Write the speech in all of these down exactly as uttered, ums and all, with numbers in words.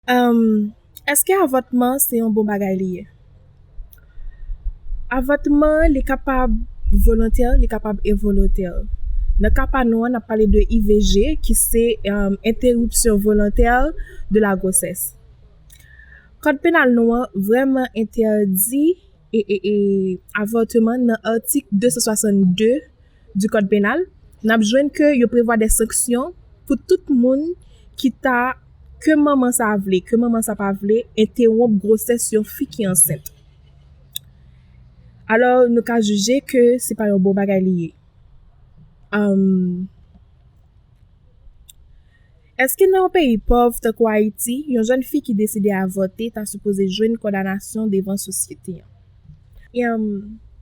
Èske avòtman se yon bon bagay li ye? Avòtman, li kapab volontè, li kapab envolontè. Nan ka pa nou an, n ap pale de I V G, ki se um, interruption volontaire de la grossesse. Kòd penal nou an vrèman entèdi e, e, e, avòtman nan atik de san swasann de di kòd penal. N ap jwenn ke yo prevwa de sanksyon pou tout moun ki ta, ke manman sa vle, ke manman sa pa vle, entewonp gwosès yon fi ki ansent. Alò, nou ka jije ke se pa yon bon bagay li ye. Um, Èske nan yon peyi pòv tankou Ayiti, yon jèn fi ki deside avòte ta sipoze jwenn kondanasyon devan sosyete an? Em,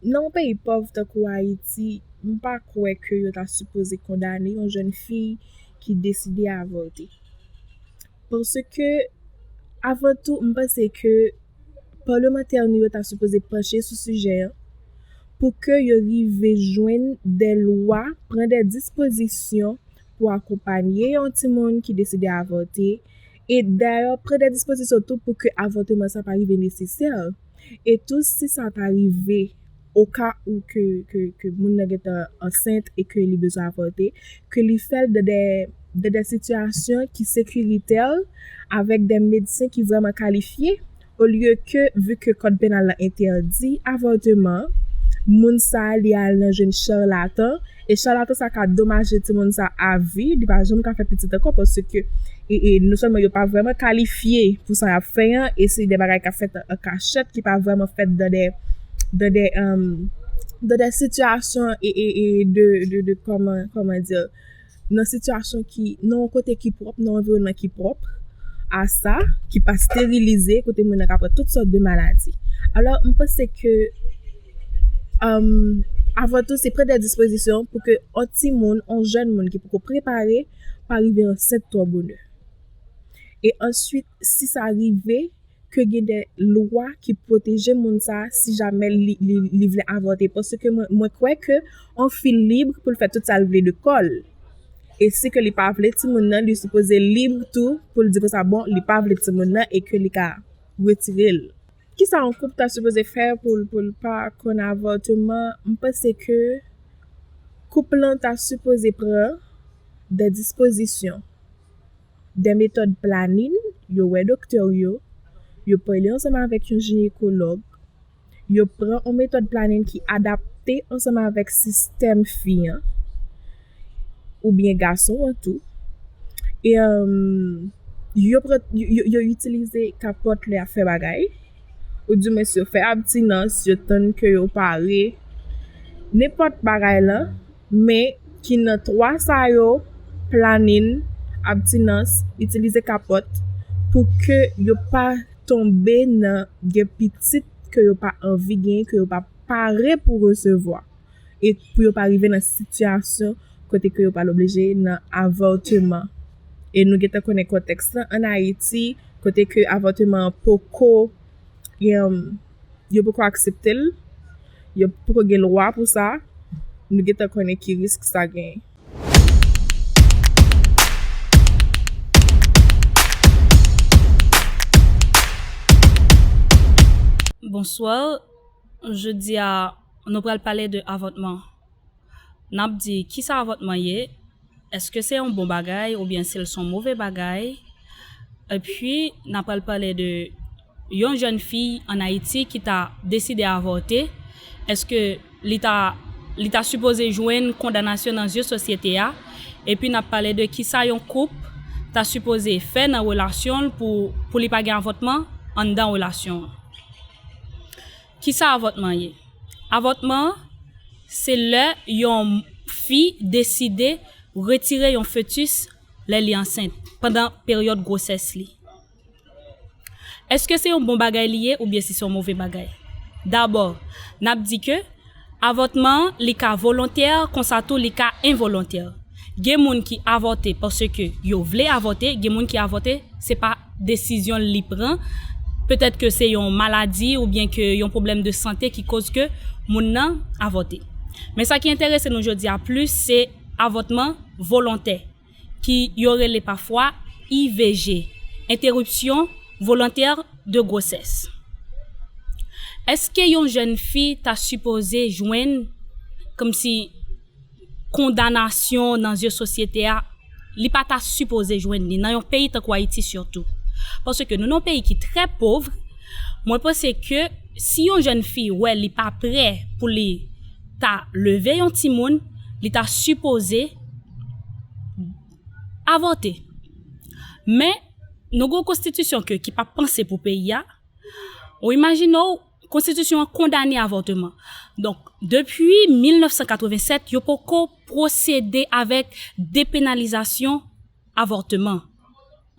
nan yon peyi pòv tankou Ayiti, m pa kwè ke yo ta sipoze kondane yon jèn fi ki deside avòte. Paske, avan tou, m panse ke palmantè nou yo ta sipoze panche sou sijè an pou ke yo rive jwenn de lwa, pran de dispozisyon pou akonpanye yon timoun ki deside avòte, e dayè pran de dispozisyon tou pou ke avòtman sa pa rive nesesè. E tou, si sa ta rive, oka ou ke, ke, ke moun nan gentan ansent e ke li bezwen avòte, ke li fè l nan de, nan de sitiyasyon ki sekiritè, avèk de medsen ki vrèman kalifye, olye ke, vi ke kòd penal la entèdi avòtman, moun sa a li al nan jwenn charlatan, e charlatan sa ka domaje timoun sa a vi, li pa janm ka fè pitit ankò, paske e, e non sèlman yo pa vrèman kalifye pou sa y ap fè an, e se de bagay k ap fèt an, an kachèt, ki pa vrèman fèt nan de, nan de, um, nan de sitiyasyon e, e, e de, de, de, kòman, kòman di, nan sitiyasyon ki, nan yon kote ki pwòp, nan yon anviwònman ki pwòp a sa, ki pa sterilize, kote moun nan ka pran tout sòt de maladi. Alò, m panse ke, um, avan tou, se pran de dispozisyon pou ke yon timoun, yon jèn moun ki poko prepare, pa rive ansent twò bonè. E answit, si sa rive, ke gen de lwa ki pwoteje moun sa a si jamè li, li, li vle avòte. Paske mwen, mwen kwè ke yon fi lib pou l fè tout sa l vle de kò l. E si ke li pa vle timoun nan, li sipoze lib tou pou l di konsa, bon, li pa vle timoun nan e ke li ka retire l. Kisa yon koup ta sipoze fè pou l, pou l pa konn avòtman? M panse ke koup lan ta sipoze pran de dispozisyon, de metòd planin, yo wè doktè yo, yo pale ansanm avèk yon jinekològ, yo pran yon metòd planin ki adapte ansanm avèk sistèm fi an, oubyen gason an tou. E, um, yo pran, yo, yo, yo itilize kapòt lè y ap fè bagay, oudimwens yo fè abtinans, yo tann ke yo pare, nenpòt bagay lan, men ki nan twa sa yo, planin, abtinans, itilize kapòt, pou ke yo pa tonbe nan gen pitit ke yo pa anvi genyen, ke yo pa pare pou resevwa, e pou yo pa rive nan sitiyasyon kote ke yo pral oblije nan avòtman. E nou gentan konnen kontèks lan ann Ayiti, kote ke avòtman an poko, em, yo poko aksepte l, yo poko gen lwa pou sa, nou gentan konnen ki risk sa genyen. Bonswa, jodi a nou pral pale de avòtman. N ap di kisa avòtman ye, èske se yon bon bagay oubyen se l se yon move bagay? Epi, n ap pral pale de yon jèn fi ann Ayiti ki ta deside avòte. Èske li ta, li ta sipoze jwenn kondanasyon nan zye sosyete a? Epi, n ap pale de kisa yon koup ta sipoze fè nan relasyon l pou, pou li pa gen avòtman anndan relasyon an. Kisa avòtman ye? Avòtman, se lè yon fi deside retire yon fetis lè li ansent, pandan peryòd gwosès li. Èske se yon bon bagay li ye oubyen si se yon move bagay? Dabò, n ap di ke avòtman an, li ka volontè, konsa tou li ka envolontè. Gen moun ki avòte paske yo vle avòte, gen moun ki avòte, se pa desizyon li pran. Petèt ke se yon maladi oubyen ke yon pwoblèm de sante ki koz ke moun nan avòte. Men sa ki enterese nou jodi a plis, se avòtman volontè, ki yo rele pafwa I V G. interruption volontaire de grossesse. Èske yon jèn fi ta sipoze jwenn kòmsi kondanasyon nan zye sosyete a? Li pa ta sipoze jwenn li nan yon peyi tankou Ayiti sitou. Paske nou nan yon peyi ki trè pòv, mwen panse ke si yon jèn fi wè li pa prè pou li ta leve yon timoun, li ta sipoze avòte. Men, nou gen yon konstitisyon ke, ki pa panse pou peyi a. Ou imajine w, konstitisyon an kondane avòteman. Donk, depi mil nèf san katrevennsèt, yo poko pwosede avèk depenalizasyon avòteman.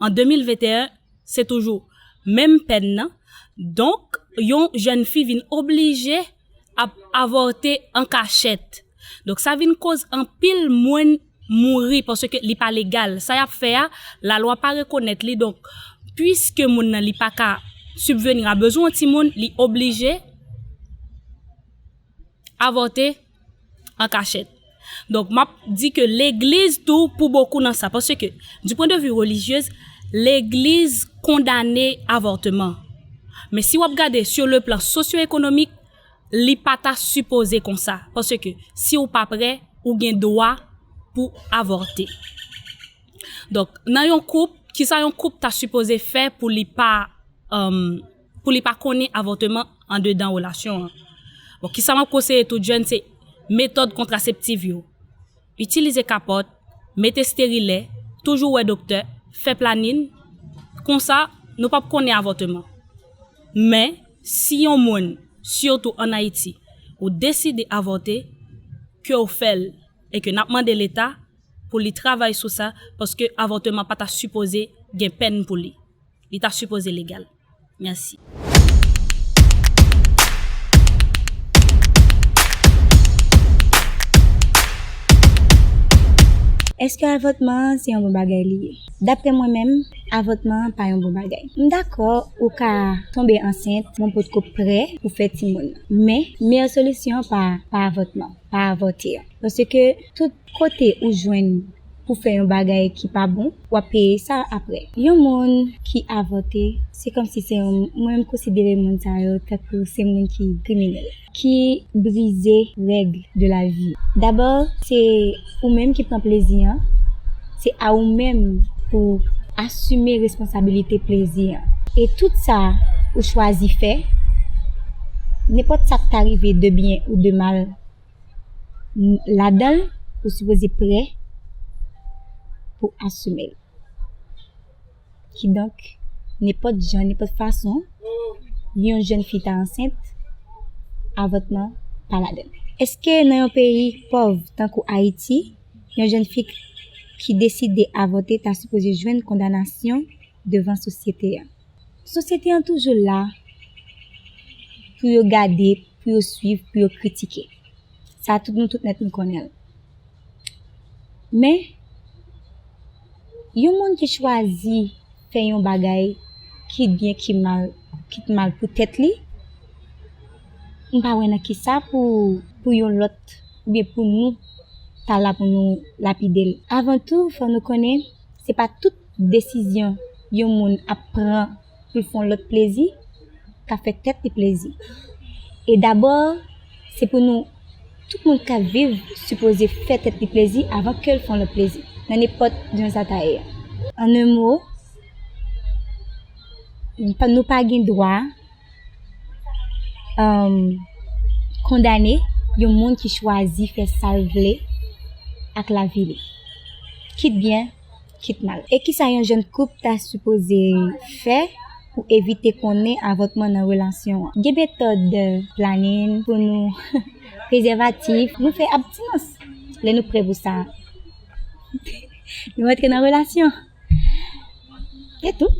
An de mil venteyen, se toujou menm pèn nan. Donk, yon jèn fi vin oblije ap avòte an kachèt. Donk, sa vin koz anpil moun mouri paske li pa legal. Sa y ap fè a, lalwa pa rekonèt li. Donk, piske moun nan li pa ka subvenir a bezwen yon timoun, li oblije avòte an kachèt. Donk, m ap di ke legliz tou pou bokou nan sa. Paske, du point de vue religieux, legliz kondane avòteman. Men si w ap gade sur le plan socio-économique, li pa ta sipoze konsa. Paske, si w pa prè, ou gen dwa pou avòte. Donk, nan yon koup, kisa yon koup ta sipoze fè pou li pa, um, pou li pa konnen avòteman andedan relasyon an? Bon, kisa m ap konseye tout jèn, se metòd kontraseptif yo. Itilize kapòt, mete sterilè, toujou wè doktè, fè planin. Konsa, nou p ap konnen avòteman. Men, si yon moun, sitou ann Ayiti, ou deside avòte, ke w fè l, e ke n ap mande Leta pou li travay sou sa, paske avòteman pa ta sipoze gen pèn pou li. Li ta sipoze legal. Mèsi. Èske avòtman an se yon bon bagay li ye? Daprè mwen menm, avòtman an pa yon bon bagay. M dakò ou ka tonbe ansent, men w potko prè pou fè timoun nan. Men, meyè solisyon an pa, pa avòtman, pa avòte an. Paske tout kote ou jwenn pou fè yon bagay ki pa bon, w ap peye sa aprè. Yon moun ki avòte, se kòmsi se yon, mwen, m konsidere moun sa yo tankou se moun ki kriminèl, ki brize règ de la vi. Dabò, se ou menm ki pran plezi an, se a ou menm pou asime responsabilite plezi an. E tout sa ou chwazi fè, nenpòt sa k ta rive de byen ou de mal, n-, ladan l, ou sipoze prè pou asime l. Kidonk, nenpòt jan, nenpòt fason, yon jèn fi ta ansent, avòtman pa ladan l. Èske nan yon peyi pòv tankou Ayiti, yon jèn fi k-, ki deside avòte ta sipoze jwenn kondanasyon devan sosyete a? Sosyete an toujou la pou yo gade, pou yo swiv, pou yo kritike. Sa tout nou tout nèt nou konnen l. Men, yon moun ki chwazi fè yon bagay, kit byen, kit mal, kit mal pou tèt li, m pa wè nan kisa pou, pou yon lòt, oubyen pou nou, ta la pou nou lapide l. Avan tou, fò nou konnen, se pa tout desizyon yon moun ap pran pou l fè yon lòt plezi, ka fè tèt li plezi. E dabò, se pou nou, tout moun k ap viv sipoze fè tèt li plezi avan ke l fè yon lòt plezi, nan nenpòt jan sa ta ye a. An en mo, nou pa, nou pa gen dwa, um, kondane yon moun ki chwazi fè sa l vle ak lavi li. Kit byen, kit mal. E kisa yon jèn koup ta sipoze fè pou evite konnen avòtman nan relasyon an? Gen metòd planin pou nou, prezèvatif, nou fè abstinans lè nou prè pou sa. Nou antre nan relasyon. Se tou.